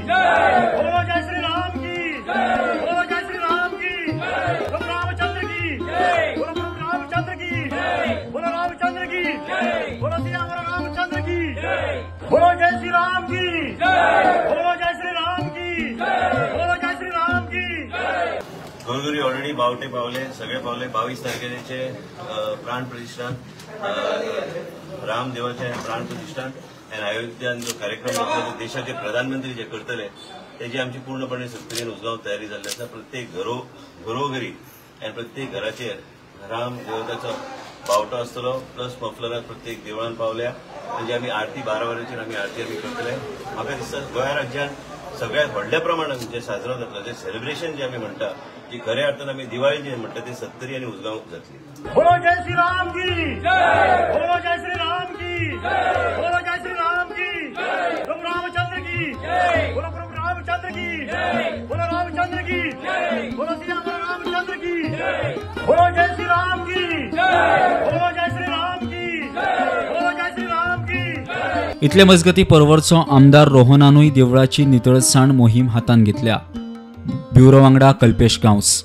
जय, बोलो जय श्री राम की जय, बोलो जय श्री राम की जय, प्रभु रामचंद्र की जय, बोलो प्रभु रामचंद्र की जय, बोलो रामचंद्र की जय, बोलो सियावर रामचंद्र की जय, बोलो जय श्री राम की जय, बोलो जय श्री राम की जय, बोलो जय श्री राम की जय। घरोघरी ऑलरेडी बावटे पावले, सगळे पावले। 22 तारखेचे प्राण प्रतिष्ठान, राम देवाचे प्राण प्रतिष्ठान आनी अयोध्यान जो कार्यक्रम जातलो तो देशाचे प्रधानमंत्री जे करतले तेजी आमची पूर्णपणे सत्तरीन उसगांव तयारी जाल्ली आसा। प्रत्येक घरोघरी आनी प्रत्येक घराचेर राम देवताचो बावटो आसतलो, प्लस मफलराक प्रत्येक देवळान पावल्या। म्हणजे आमी आरती 12 वरांचेर आमी आरती आमी करतले। म्हाका दिसता गोंया राज्यान सगळ्यात व्हडल्या प्रमाणात जे साजरो जातलो, जे सेलिब्रेशन जे आमी म्हणटा, जी खऱ्या अर्थान आमी दिवाळी जे म्हणटा ती सत्तरी आनी उसगांव जातली। बोलो जय श्री राम की जय, बोलो जय श्री राम की जय, बोलो जय श्री राम की जय, प्रभु रामचंद्र की जय, बोलो प्रभु रामचंद्र की जय, बोलो रामचंद्र की जय, बोलो सियावर रामचंद्र की जय, बोलो जय श्री राम की जय, बोलो जय श्री राम की जय, बोलो जय श्री राम की जय। इतले मजगती परवरचो आमदार रोहनानूय देवळाची नितळसाण मोहीम हातान घेतल्या। ब्युरो वांगडा कल्पेश गांवस।